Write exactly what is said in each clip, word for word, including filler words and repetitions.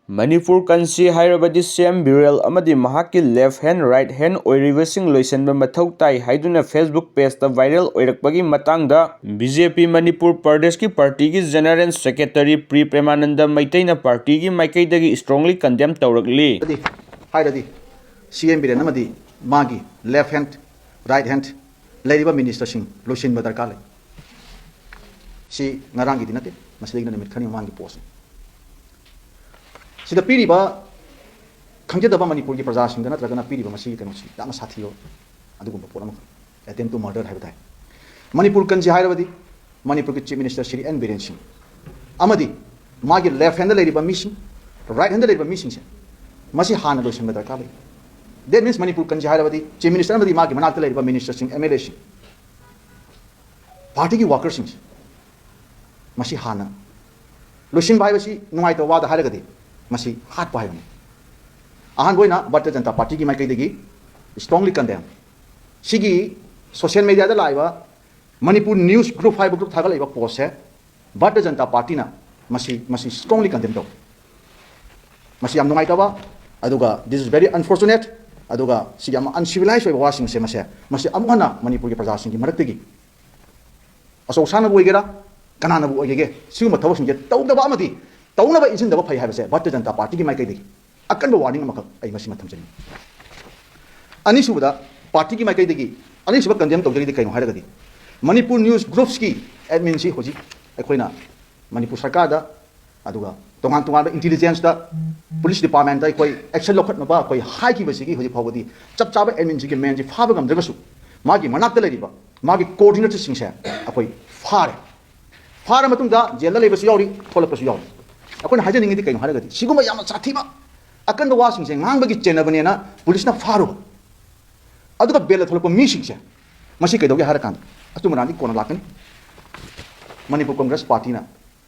ꯃꯅꯤꯄꯨꯔ ꯀꯟꯁꯤ ꯍꯥꯏꯔꯕꯗꯤ ꯁꯤ ꯑꯦꯝ ꯕꯤꯔꯦꯟ ꯑꯃꯗꯤ ꯃꯍꯥꯛꯀꯤ ꯂꯦꯐ ꯍꯦꯟ, ꯔꯥꯏꯠ ꯍꯦꯟ ꯑꯣꯏꯔꯤꯕꯁꯤꯡ ꯂꯣꯏꯁꯤꯟꯕ ꯃꯊꯧ ꯇꯥꯏ ꯍꯥꯏꯗꯨꯅ Facebook page ꯇ viral ꯑꯣꯏꯔꯛꯄꯒꯤ ꯃꯇꯥꯡꯗ B J P ꯃꯅꯤꯄꯨꯔ ꯄ꯭ꯔꯗꯦꯁꯀꯤ ꯄꯥꯔꯇꯤꯒꯤ General Secretary ꯄ꯭ꯔꯤ ꯄ꯭ꯔꯦꯃꯥꯅꯟꯗ ꯃꯩꯇꯩꯅ ꯄꯥꯔꯇꯤꯒꯤ ꯃꯥꯏꯀꯩꯗꯒꯤ strongly condemn ꯇꯧꯔꯛꯂꯤ꯫ ꯍꯥꯏꯔꯗꯤ, ꯍꯥꯏꯔꯗꯤ, C M ꯕꯤꯔꯦꯟ ꯑꯃꯗꯤ ꯃꯥꯒꯤ left hand, right hand ꯂꯩꯔꯤꯕ minister ꯁꯤꯡ ꯂꯣꯏꯁꯤꯟꯕ ꯗꯔꯀꯥꯔ ꯂꯩ꯫ ꯁꯤ ꯉꯔꯥꯡꯒꯤꯗꯤ ꯅꯠꯇꯦ, ꯃꯁꯤꯗꯒꯤꯅ ꯅꯨꯃꯤꯠ ꯈꯔꯅꯤ ꯃꯃꯥꯡꯒꯤ post ꯅꯤ꯫ ꯁꯤꯗ ꯄꯤꯔꯤꯕ ꯈꯪꯖꯗꯕ ꯃꯅꯤꯄꯨꯔꯒꯤ ꯄ꯭ꯔꯖꯥꯁꯤꯡꯗ ꯅꯠꯇ꯭ꯔꯒꯅ ꯄꯤꯔꯤꯕ ꯃꯁꯤꯒꯤ ꯀꯩꯅꯣꯁꯤ ꯌꯥꯝꯅ ꯁꯥꯊꯤꯕ ꯑꯗꯨꯒꯨꯝꯕ ꯄꯣꯠ ꯑꯃꯈꯛ, attempt to murder ꯍꯥꯏꯕ ꯇꯥꯏ꯫ ꯃꯅꯤꯄꯨꯔ ꯀꯟꯁꯤ ꯍꯥꯏꯔꯕꯗꯤ ꯃꯅꯤꯄꯨꯔꯒꯤ Chief Minister Shri N Biren Singh ꯑꯃꯗꯤ ꯃꯥꯒꯤ left hand ꯗ ꯂꯩꯔꯤꯕ ꯃꯤꯁꯤꯡ, right hand ꯗ ꯂꯩꯔꯤꯕ ꯃꯤꯁꯤꯡꯁꯦ, ꯃꯁꯤ ꯍꯥꯟꯅ ꯂꯣꯏꯁꯤꯟꯕ ꯗꯔꯀꯥꯔ ꯂꯩ꯫ That means ꯃꯅꯤꯄꯨꯔ ꯀꯟꯁꯤ ꯍꯥꯏꯔꯕꯗꯤ Chief Minister ꯑꯃꯗꯤ ꯃꯥꯒꯤ ꯃꯅꯥꯛꯇ ꯂꯩꯔꯤꯕ minister ꯁꯤꯡ, M L A ꯁꯤꯡ, ꯄꯥꯔꯇꯤꯒꯤ worker ꯁꯤꯡꯁꯦ, ꯃꯁꯤ ꯍꯥꯟꯅ ꯂꯣꯏꯁꯤꯟꯕ ꯍꯥꯏꯕꯁꯤ ꯅꯨꯡꯉꯥꯏꯇꯕ ꯋꯥꯗ ꯍꯥꯏꯔꯒꯗꯤ ꯃꯁꯤ ꯍꯥꯠꯄ ꯍꯥꯏꯕꯅꯤ꯫ ꯑꯍꯥꯟꯕ ꯑꯣꯏꯅ ꯚꯥꯔꯇꯤꯌ ꯖꯅꯇꯥ ꯄꯥꯔꯇꯤꯒꯤ ꯃꯥꯏꯀꯩꯗꯒꯤ strongly condemn꯫ ꯁꯤꯒꯤ social media ꯗ ꯂꯥꯛꯏꯕ ꯃꯅꯤꯄꯨꯔ News Group ꯍꯥꯏꯕ group ꯊꯥꯒꯠꯂꯛꯏꯕ post ꯁꯦ ꯚꯥꯔꯇꯤꯌ ꯖꯅꯇꯥ ꯄꯥꯔꯇꯤꯅ ꯃꯁꯤ, ꯃꯁꯤ strongly condemn ꯇꯧꯏ꯫ ꯃꯁꯤ ꯌꯥꯝ ꯅꯨꯡꯉꯥꯏꯇꯕ, ꯑꯗꯨꯒ this is very unfortunate, ꯑꯗꯨꯒ ꯁꯤ ꯌꯥꯝ uncivilized ꯑꯣꯏꯕ ꯋꯥꯁꯤꯡꯁꯦ, ꯃꯁꯦ, ꯃꯁꯤ ꯑꯃꯨꯛ ꯍꯟꯅ ꯃꯅꯤꯄꯨꯔꯒꯤ ꯄ꯭ꯔꯖꯥꯁꯤꯡꯒꯤ ꯃꯔꯛꯇꯒꯤ ꯑꯆꯧ ꯑꯁꯥꯡꯅꯕꯨ ꯑꯣꯏꯒꯦꯔꯥ, ꯀꯅꯥꯅꯕꯨ ꯑꯣꯏꯒꯦꯒꯦ, ꯁꯤꯒꯨꯝꯕ ꯊꯕꯛꯁꯤꯡꯁꯦ ꯇꯧꯗꯕ ꯑꯃꯗꯤ ꯇꯧꯅꯕ ꯏꯟꯁꯤꯟꯗꯕ ꯐꯩ ꯍꯥꯏꯕꯁꯦ ꯚꯥꯔꯇꯤꯌ ꯖꯅꯇꯥ ꯄꯥꯔꯇꯤꯒꯤ ꯃꯥꯏꯀꯩꯗꯒꯤ ꯑꯀꯟꯕ warning ꯑꯃꯈꯛ ꯑꯩ ꯃꯁꯤꯃ ꯊꯝꯖꯅꯤꯡꯏ꯫ ꯑꯅꯤꯁꯨꯕꯗ, ꯄꯥꯔꯇꯤꯒꯤ ꯃꯥꯏꯀꯩꯗꯒꯤ ꯑꯅꯤꯁꯨꯕ condemn ꯇꯧꯖꯔꯤꯗꯤ ꯀꯩꯅꯣ ꯍꯥꯏꯔꯒꯗꯤ, ꯃꯅꯤꯄꯨꯔ News Groups ꯀꯤ admin ꯁꯤ ꯍꯧꯖꯤꯛ ꯑꯩꯈꯣꯏꯅ ꯃꯅꯤꯄꯨꯔ ꯁꯔꯀꯥꯔꯗ, ꯑꯗꯨꯒ ꯇꯣꯉꯥꯟ ꯇꯣꯉꯥꯟꯕ intelligence ꯇ, police department ꯇ ꯑꯩꯈꯣꯏ action ꯂꯧꯈꯠꯅꯕ ꯑꯩꯈꯣꯏ ꯍꯥꯏꯈꯤꯕꯁꯤꯒꯤ ꯍꯧꯖꯤꯛ ꯐꯥꯎꯕꯗꯤ ꯆꯞ ꯆꯥꯕ admin ꯁꯤꯒꯤ man ꯁꯤ ꯐꯥꯕ ꯉꯝꯗ꯭ꯔꯒꯁꯨ, ꯃꯥꯒꯤ ꯃꯅꯥꯛꯇ ꯂꯩꯔꯤꯕ ꯃꯥꯒꯤ coordinator ꯁꯤꯡꯁꯦ ꯑꯩꯈꯣꯏ ꯐꯥꯔꯦ꯫ ꯐꯥꯔ ꯃꯇꯨꯡꯗ ꯖꯦꯜꯗ ꯂꯩꯕꯁꯨ ꯌꯥꯎꯔꯤ, ꯊꯣꯛꯂꯛꯄꯁꯨ ꯌꯥꯎꯔꯤ꯫ ꯑꯩꯈꯣꯏꯅ ꯍꯥꯏꯖꯅꯤꯡꯉꯤꯗꯤ ꯀꯩꯅꯣ ꯍꯥꯏꯔꯒꯗꯤ, ꯁꯤꯒꯨꯝꯕ ꯌꯥꯝꯅ ꯁꯥꯊꯤꯕ ꯑꯀꯟꯕ ꯋꯥꯁꯤꯡꯁꯦ ꯉꯥꯡꯕꯒꯤ ꯆꯦꯟꯅꯕꯅꯦꯅ police ꯅ ꯐꯥꯔꯨꯕ, ꯑꯗꯨꯒ bail ꯗ ꯊꯣꯛꯂꯛꯄ ꯃꯤꯁꯤꯡꯁꯦ, ꯃꯁꯤ ꯀꯩꯗꯧꯒꯦ ꯍꯥꯏꯔꯀꯥꯟꯗ, ꯑꯆꯨꯝ ꯑꯔꯥꯟꯗꯤ ꯀꯣꯟꯅ ꯂꯥꯛꯀꯅꯤ꯫ ꯃꯅꯤꯄꯨꯔ ꯀꯣꯡꯒ꯭ꯔꯦꯁ ꯄꯥꯔꯇꯤꯅ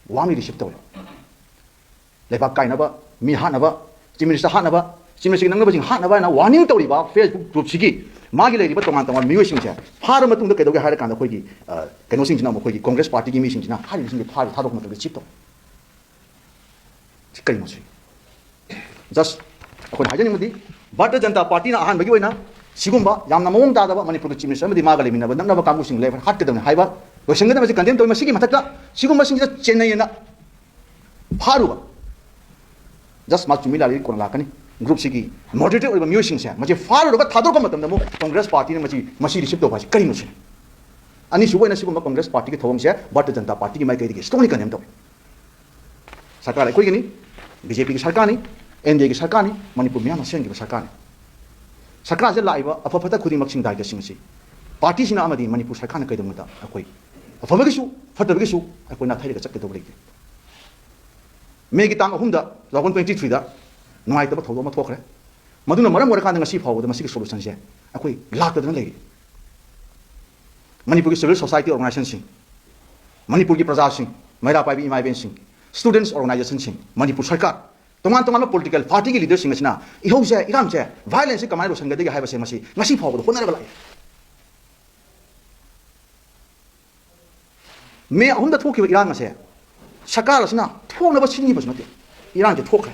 warmly receive ꯇꯧꯔꯦ꯫ ꯂꯩꯕꯥꯛ ꯀꯥꯏꯅꯕ, ꯃꯤ ꯍꯥꯠꯅꯕ, Chief Minister ꯍꯥꯠꯅꯕ, Chief Minister ꯒꯤ ꯅꯛꯅꯕꯁꯤꯡ ꯍꯥꯠꯅꯕ ꯍꯥꯏꯅ warning ꯇꯧꯔꯤꯕ Facebook group ꯁꯤꯒꯤ ꯃꯥꯒꯤ ꯂꯩꯔꯤꯕ ꯇꯣꯉꯥꯟ ꯇꯣꯉꯥꯟꯕ ꯃꯤꯑꯣꯏꯁꯤꯡꯁꯦ ꯐꯥꯔ ꯃꯇꯨꯡꯗ ꯀꯩꯗꯧꯒꯦ ꯍꯥꯏꯔ ꯀꯥꯟꯗ, ꯑꯩꯈꯣꯏꯒꯤ, ꯑ, ꯀꯩꯅꯣꯁꯤꯡꯁꯤꯅ ꯑꯃꯨꯛ, ꯑꯩꯈꯣꯏꯒꯤ ꯀꯣꯡꯒ꯭ꯔꯦꯁ ꯄꯥꯔꯇꯤꯒꯤ ꯃꯤꯁꯤꯡꯁꯤꯅ ꯍꯥꯏꯔꯤꯕꯁꯤꯡꯁꯦ ꯐꯥꯔ ꯊꯥꯗꯣꯛꯄ ꯃꯇꯝꯗ receive ꯇꯧ꯫ ꯁꯤ ꯀꯩꯅꯣ ꯁꯤ? Just ꯑꯩꯈꯣꯏꯅ ꯍꯥꯏꯖꯅꯤꯡꯕꯗꯤ, ꯚꯥꯔꯇꯤꯌ ꯖꯅꯇꯥ ꯄꯥꯔꯇꯤꯅ ꯑꯍꯥꯟꯕꯒꯤ ꯑꯣꯏꯅ ꯁꯤꯒꯨꯝꯕ ꯌꯥꯝꯅ ꯃꯑꯣꯡ ꯇꯥꯗꯕ ꯃꯅꯤꯄꯨꯔꯒꯤ ꯆꯤꯐ ꯃꯤꯅꯤꯁꯇꯔ ꯑꯃꯗꯤ ꯃꯥꯒ ꯂꯩꯃꯤꯟꯅꯕ ꯅꯛꯅꯕ ꯀꯥꯡꯕꯨꯁꯤꯡ ꯂꯩꯕ ꯍꯥꯠꯀꯗꯕꯅꯤ ꯍꯥꯏꯕ ꯂꯣꯏꯁꯤꯟꯒꯗꯕꯁꯤ ꯀꯟꯗꯦꯝ ꯇꯧꯏ꯫ ꯃꯁꯤꯒꯤ ꯃꯊꯛꯇ ꯁꯤꯒꯨꯝꯕꯁꯤꯡꯁꯤꯗ ꯆꯦꯟꯅꯩꯅ ꯐꯥꯔꯨꯕ, ꯖꯁ ꯃꯥ ꯆꯨꯝꯃꯤ ꯂꯥꯜꯂꯤ ꯀꯣꯟꯅ ꯂꯥꯛꯀꯅꯤ꯫ ꯒ꯭ꯔꯨꯞꯁꯤꯒꯤ ꯃꯣꯗꯔꯦꯇꯔ ꯑꯣꯏꯕ ꯃꯤꯑꯣꯏꯁꯤꯡꯁꯦ ꯃꯁꯤ ꯐꯥꯔꯨꯔꯒ ꯊꯥꯗꯣꯔꯛꯄ ꯃꯇꯝꯗ ꯑꯃꯨꯛ ꯀꯣꯡꯒ꯭ꯔꯦꯁ ꯄꯥꯔꯇꯤꯅ ꯃꯁꯤ, ꯃꯁꯤ ꯔꯤꯁꯤꯞ ꯇꯧꯕ ꯍꯥꯏꯁꯤ ꯀꯔꯤꯅꯣ ꯁꯤꯅꯤ꯫ ꯑꯅꯤꯁꯨꯕ ꯑꯣꯏꯅ ꯁꯤꯒꯨꯝꯕ ꯀꯣꯡꯒ꯭ꯔꯦꯁ ꯄꯥꯔꯇꯤꯒꯤ ꯊꯧꯑꯣꯡꯁꯦ ꯚꯥꯔꯇꯤꯌ ꯖꯅꯇꯥ ꯄꯥꯔꯇꯤꯒꯤ ꯃꯥꯏꯀꯩꯗꯒꯤ ꯁ꯭ꯇꯔꯣꯡꯂꯤ ꯀꯟꯗꯦꯝ ꯇꯧꯏ꯫ ꯁꯔꯀꯥꯔ ꯑꯩꯈꯣꯏꯒꯤꯅꯤ, ꯕꯤ ꯖꯦ ꯄꯤꯒꯤ ꯁꯔꯀꯥꯔꯅꯤ, ꯑꯦꯟ ꯗꯤ ꯑꯦꯒꯤ ꯁꯔꯀꯥꯔꯅꯤ, ꯃꯅꯤꯄꯨꯔ ꯃꯤꯌꯥꯝꯅ ꯁꯦꯝꯈꯤꯕ ꯁꯔꯀꯥꯔꯅꯤ꯫ ꯁꯔꯀꯥꯔꯁꯤꯗ ꯂꯥꯛꯏꯕ ꯑꯐ ꯐꯠꯇ ꯈꯨꯗꯤꯡꯃꯛꯁꯤꯡ, ꯗꯥꯏꯇꯁꯤꯡ ꯑꯁꯤ ꯄꯥꯔꯇꯤꯁꯤꯅ ꯑꯃꯗꯤ ꯃꯅꯤꯄꯨꯔ ꯁꯔꯀꯥꯔꯅ ꯀꯩꯗꯧꯅꯨꯡꯗ ꯑꯩꯈꯣꯏ ꯑꯐꯕꯒꯤꯁꯨ ꯐꯠꯇꯕꯒꯤꯁꯨ ꯑꯩꯈꯣꯏ ꯅꯥꯊꯩꯔꯒ ꯆꯠꯀꯗꯧꯕ ꯂꯩꯇꯦ꯫ ꯃꯦꯒꯤ ꯇꯥꯡ ꯑꯍꯨꯝꯗ, two thousand twenty three ꯗ ꯅꯨꯡꯉꯥꯏꯇꯕ ꯊꯧꯗꯣꯛ ꯑꯃ ꯊꯣꯛꯈ꯭ꯔꯦ꯫ ꯃꯗꯨꯅ ꯃꯔꯝ ꯑꯣꯏꯔꯀꯥꯟꯗ ꯉꯁꯤ ꯐꯥꯎꯕꯗ ꯃꯁꯤꯒꯤ ꯁꯣꯂꯨꯁꯟꯁꯦ ꯑꯩꯈꯣꯏ ꯂꯥꯛꯇꯗꯅ ꯂꯩꯔꯤ꯫ ꯃꯅꯤꯄꯨꯔꯒꯤ ꯁꯤꯚꯤꯜ ꯁꯣꯁꯥꯏꯇꯤ ꯑꯣꯔꯒꯅꯥꯏꯖꯦꯁꯟꯁꯤꯡ, ꯃꯅꯤꯄꯨꯔꯒꯤ ꯄ꯭ꯔꯖꯥꯁꯤꯡ, ꯃꯩꯔꯥ ꯄꯥꯏꯕꯤ ꯏꯃꯥ ꯏꯕꯦꯟꯁꯤꯡ, ꯁ꯭ꯇꯨꯗꯦꯟꯠꯁ ꯑꯣꯔꯒꯅꯥꯏꯖꯦꯁꯟꯁꯤꯡ, ꯃꯅꯤꯄꯨꯔ ꯁꯔꯀꯥꯔ, ꯇꯣꯉꯥꯟ ꯇꯣꯉꯥꯟꯕ ꯄꯣꯂꯤꯇꯤꯀꯦꯜ ꯄꯥꯔꯇꯤꯒꯤ ꯂꯤꯗꯔꯁꯤꯡ ꯑꯁꯤꯅ ꯏꯍꯧꯁꯦ, ꯏꯔꯥꯡꯁꯦ, ꯚꯥꯏꯑꯣꯂꯦꯟꯁꯁꯤ ꯀꯃꯥꯏꯅ ꯂꯣꯏꯁꯤꯟꯒꯗꯒꯦ ꯍꯥꯏꯕꯁꯦ ꯃꯁꯤ ꯉꯁꯤ ꯐꯥꯎꯕꯗ ꯍꯣꯠꯅꯔꯒ ꯂꯥꯛꯏ꯫ ꯃꯦ ꯑꯍꯨꯝꯗ ꯊꯣꯛꯈꯤꯕ ꯏꯔꯥꯡ ꯑꯁꯦ ꯁꯔꯀꯥꯔ ꯑꯁꯤꯅ ꯊꯣꯛꯅꯕ ꯁꯤꯟꯈꯤꯕꯁꯨ ꯅꯠꯇꯦ꯫ ꯏꯔꯥꯡꯁꯦ ꯊꯣꯛꯈ꯭ꯔꯦ꯫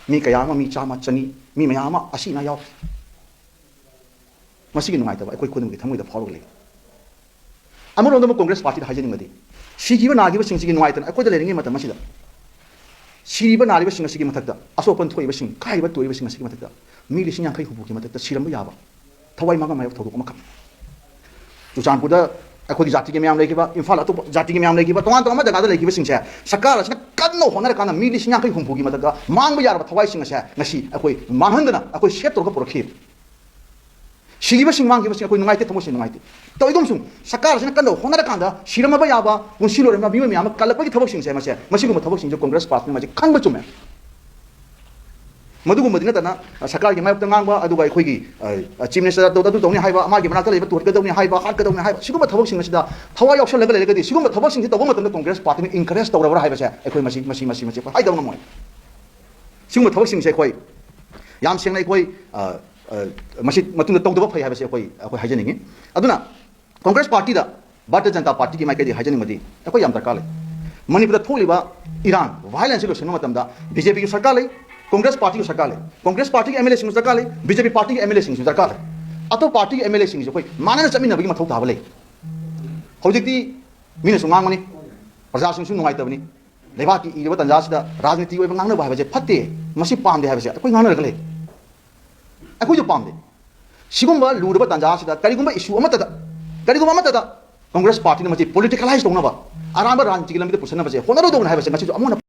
ꯃꯤ ꯀꯌꯥ ꯑꯃ, ꯃꯤ ꯆꯥꯝꯃ, ꯆꯅꯤ, ꯃꯤ ꯃꯌꯥꯝ ꯑꯃ ꯑꯁꯤ ꯑꯅꯥ ꯌꯥꯎꯈ꯭ꯔꯦ꯫ ꯃꯁꯤꯒꯤ ꯅꯨꯡꯉꯥꯏꯇꯕ ꯑꯩꯈꯣꯏ ꯈꯨꯗꯤꯡꯃꯛꯀꯤ ꯊꯃꯣꯏꯗ ꯐꯥꯎꯔꯒ ꯂꯩ꯫ ꯑꯃꯔꯣꯝꯗ ꯑꯃꯨꯛ ꯀꯣꯡꯒ꯭ꯔꯦꯁ ꯄꯥꯔꯇꯤꯗ ꯍꯥꯏꯖꯅꯤꯡꯕꯗꯤ, ꯁꯤꯈꯤꯕ ꯅꯥꯈꯤꯕꯁꯤꯡꯁꯤꯒꯤ ꯅꯨꯡꯉꯥꯏꯇꯅ ꯑꯩꯈꯣꯏꯗ ꯂꯩꯔꯤꯉꯩ ꯃꯇꯝ ꯑꯁꯤꯗ, ꯁꯤꯔꯤꯕ ꯅꯥꯔꯤꯕꯁꯤꯡ ꯑꯁꯤꯒꯤ ꯃꯊꯛꯇ ꯑꯁꯣꯛ ꯑꯄꯟ ꯊꯣꯛꯏꯕꯁꯤꯡ, ꯀꯥꯏꯔꯤꯕ ꯇꯣꯛꯏꯕꯁꯤꯡ ꯑꯁꯤꯒꯤ ꯃꯊꯛꯇ ꯃꯤ ꯂꯤꯁꯤꯡ ꯌꯥꯡꯈꯩ ꯍꯨꯝꯐꯨꯒꯤ ꯃꯊꯛꯇ ꯁꯤꯔꯝꯕ ꯌꯥꯕ ꯊꯋꯥꯏ ꯃꯥꯡꯉꯝꯕ ꯌꯥꯕ ꯊꯧꯗꯣꯛ ꯑꯃꯈꯛ꯫ ꯆꯨꯔꯆꯥꯟꯄꯨꯔꯗ ꯑꯩꯈꯣꯏꯒꯤ ꯖꯥꯇꯤꯒꯤ ꯃꯌꯥꯝ ꯂꯩꯈꯤꯕ, ꯏꯝꯐꯥꯜ ꯑꯇꯣꯞꯄ ꯖꯥꯇꯤꯒꯤ ꯃꯌꯥꯝ ꯂꯩꯈꯤꯕ, ꯇꯣꯉꯥꯟ ꯇꯣꯉꯥꯟꯕ ꯖꯒꯥꯗ ꯂꯩꯈꯤꯕꯁꯤꯡꯁꯦ ꯁꯔꯀꯥꯔ ꯑꯁꯤꯅ ꯀꯟꯅ ꯍꯣꯠꯅꯔꯀꯥꯟꯗ ꯃꯤ ꯂꯤꯁꯤꯡ ꯌꯥꯡꯈꯩ ꯍꯨꯝꯐꯨꯒꯤ ꯃꯊꯛꯇ ꯃꯥꯡꯕ ꯌꯥꯔꯕ ꯊꯋꯥꯏꯁꯤꯡ ꯑꯁꯦ ꯉꯁꯤ ꯑꯩꯈꯣꯏ ꯃꯥꯡꯍꯟꯗꯅ ꯑꯩꯈꯣꯏ ꯁꯦꯞ ꯇꯧꯔꯒ ꯄꯨꯔꯛꯈꯤ꯫ ꯁꯤꯈꯤꯕꯁꯤꯡ, ꯃꯥꯡꯈꯤꯕꯁꯤꯡ ꯑꯩꯈꯣꯏ ꯅꯨꯡꯉꯥꯏꯇꯦ, ꯊꯃꯣꯏꯁꯦ ꯅꯨꯡꯉꯥꯏꯇꯦ꯫ ꯇꯧꯏꯒꯨꯝꯁꯨꯡ ꯁꯔꯀꯥꯔ ꯑꯁꯤꯅ ꯀꯟꯅ ꯍꯣꯠꯅꯔꯀꯥꯟꯗ ꯁꯤꯔꯝꯃꯕ ꯌꯥꯕ, ꯄꯨꯟꯁꯤ ꯂꯣꯏꯔꯝꯕ ꯃꯤꯑꯣꯏ ꯃꯌꯥꯝ ꯑꯃ ꯀꯜꯂꯛꯄꯒꯤ ꯊꯕꯛꯁꯤꯡꯁꯦ, ꯃꯁꯦ, ꯃꯁꯤꯒꯨꯝꯕ ꯊꯕꯛꯁꯤꯡꯁꯦ ꯀꯣꯡꯒ꯭ꯔꯦꯁ ꯄꯥꯔꯇꯤꯅ ꯃꯁꯤ ꯈꯪꯕ ꯆꯨꯝꯃꯦ꯫ ꯃꯗꯨꯒꯨꯝꯕꯗꯤ ꯅꯠꯇꯅ, ꯑ, ꯁꯔꯀꯥꯔꯒꯤ ꯃꯥꯌꯣꯛꯇ ꯉꯥꯡꯕ, ꯑꯗꯨꯒ ꯑꯩꯈꯣꯏꯒꯤ, ꯑ, ꯑ, ꯆꯤꯐ ꯃꯤꯅꯤꯁꯇꯔ ꯑꯗꯨ, ꯑꯗꯨ ꯇꯧꯅꯤ ꯍꯥꯏꯕ, ꯃꯥꯒꯤ ꯃꯅꯥꯛꯇ ꯂꯩꯕ ꯇꯨꯍꯠꯀꯗꯧꯅꯤ ꯍꯥꯏꯕ, ꯍꯥꯠꯀꯗꯧꯅꯤ ꯍꯥꯏꯕ, ꯁꯤꯒꯨꯝꯕ ꯊꯕꯛꯁꯤꯡ ꯑꯁꯤꯗ ꯊꯋꯥꯏ ꯌꯥꯎꯁꯜꯂꯒ ꯂꯩꯔꯒꯗꯤ, ꯁꯤꯒꯨꯝꯕ ꯊꯕꯛꯁꯤꯡꯁꯤ ꯇꯧꯕ ꯃꯇꯝꯗ ꯀꯣꯡꯒ꯭ꯔꯦꯁ ꯄꯥꯔꯇꯤꯅ ꯏꯟꯀꯔꯦꯖ ꯇꯧꯔꯕ꯭ꯔꯥ ꯍꯥꯏꯕꯁꯦ ꯑꯩꯈꯣꯏ ꯃꯁꯤ, ꯃꯁꯤ, ꯃꯁꯤ, ꯃꯁꯤ ꯑꯩꯈꯣꯏ ꯍꯥꯏꯗꯕ ꯉꯝꯃꯣꯏ꯫ ꯁꯤꯒꯨꯝꯕ ꯊꯕꯛꯁꯤꯡꯁꯦ ꯑꯩꯈꯣꯏ ꯌꯥꯝ ꯁꯦꯡꯅ ꯑꯩꯈꯣꯏ, ꯑ, ꯑ, ꯃꯁꯤ ꯃꯇꯨꯡꯗ ꯇꯧꯗꯕ ꯐꯩ ꯍꯥꯏꯕꯁꯦ ꯑꯩꯈꯣꯏ, ꯑꯩꯈꯣꯏ ꯍꯥꯏꯖꯅꯤꯡꯉꯤ꯫ ꯑꯗꯨꯅ ꯀꯣꯡꯒ꯭ꯔꯦꯁ ꯄꯥꯔꯇꯤꯗ, ꯚꯥꯔꯇꯤꯌ ꯖꯅꯇꯥ ꯄꯥꯔꯇꯤꯒꯤ ꯃꯥꯏꯀꯩꯗꯒꯤ ꯍꯥꯏꯖꯅꯤꯡꯕꯗꯤ, ꯑꯩꯈꯣꯏ ꯌꯥꯝ ꯗꯔꯀꯥꯔ ꯂꯩ꯫ ꯃꯅꯤꯄꯨꯔꯗ ꯊꯣꯛꯂꯤꯕ ꯏꯔꯥꯡ, ꯚꯥꯏꯑꯣꯂꯦꯟꯁꯁꯤ ꯂꯣꯏꯁꯤꯟꯕ ꯃꯇꯝꯗ ꯕꯤ ꯖꯦ ꯄꯤꯒꯤ ꯁꯔꯀꯥꯔ ꯂꯩ, ꯀꯣꯡꯒ꯭ꯔꯦꯁ ꯄꯥꯔꯇꯤꯒꯤ ꯁꯔꯀꯥꯔ ꯂꯩ, ꯀꯣꯡꯒ꯭ꯔꯦꯁ ꯄꯥꯔꯇꯤꯒꯤ ꯑꯦꯝ ꯑꯦꯜ ꯑꯦꯁꯤꯡꯁꯨ ꯗꯔꯀꯥꯔ ꯂꯩ, ꯕꯤ ꯖꯦ ꯄꯤ ꯄꯥꯔꯇꯤꯒꯤ ꯑꯦꯝ ꯑꯦꯜ ꯑꯦꯁꯤꯡꯁꯨ ꯗꯔꯀꯥꯔ ꯂꯩ꯫ ꯑꯇꯣꯞꯄ ꯄꯥꯔꯇꯤꯒꯤ ꯑꯦꯝ ꯑꯦꯜ ꯑꯦꯁꯤꯡꯁꯨ ꯑꯩꯈꯣꯏ ꯃꯥꯟꯅꯅ ꯆꯠꯃꯤꯟꯅꯕꯒꯤ ꯃꯊꯧ ꯇꯥꯕ ꯂꯩ꯫ ꯍꯧꯖꯤꯛꯇꯤ ꯃꯤꯅꯁꯨ ꯉꯥꯡꯕꯅꯤ, ꯄ꯭ꯔꯖꯥꯁꯤꯡꯁꯨ ꯅꯨꯡꯉꯥꯏꯇꯕꯅꯤ꯫ ꯂꯩꯕꯥꯛꯀꯤ ꯏꯔꯕ ꯇꯥꯟꯖꯥꯁꯤꯗ ꯔꯥꯖꯅꯤꯇꯤ ꯑꯣꯏꯕ ꯉꯥꯡꯅꯕ ꯍꯥꯏꯕꯁꯦ ꯐꯠꯇꯦ, ꯃꯁꯤ ꯄꯥꯝꯗꯦ ꯍꯥꯏꯕꯁꯦ ꯑꯩꯈꯣꯏ ꯉꯥꯡꯅꯔꯒ ꯂꯩ꯫ ꯑꯩꯈꯣꯏꯁꯨ ꯄꯥꯝꯗꯦ꯫ ꯁꯤꯒꯨꯝꯕ ꯂꯨꯔꯕ ꯇꯥꯟꯖꯥꯁꯤꯗ ꯀꯔꯤꯒꯨꯝꯕ ꯏꯁꯨ ꯑꯃꯠꯇꯗ, ꯀꯔꯤꯒꯨꯝꯕ ꯑꯃꯠꯇꯗ ꯀꯣꯡꯒ꯭ꯔꯦꯁ ꯄꯥꯔꯇꯤꯅ ꯃꯁꯤ ꯄꯣꯂꯤꯇꯤꯀꯦꯂꯥꯏꯁ ꯇꯧꯅꯕ, ꯑꯔꯥꯟꯕ ꯔꯥꯖꯅꯤꯇꯤꯒꯤ ꯂꯝꯕꯤꯗ ꯄꯨꯁꯟꯅꯕꯁꯦ ꯍꯣꯠꯅꯔꯣꯏꯗꯧꯕꯅꯤ ꯍꯥꯏꯕꯁꯦ ꯃꯁꯤꯁꯨ ꯑꯃꯨꯛ ꯍꯟꯅ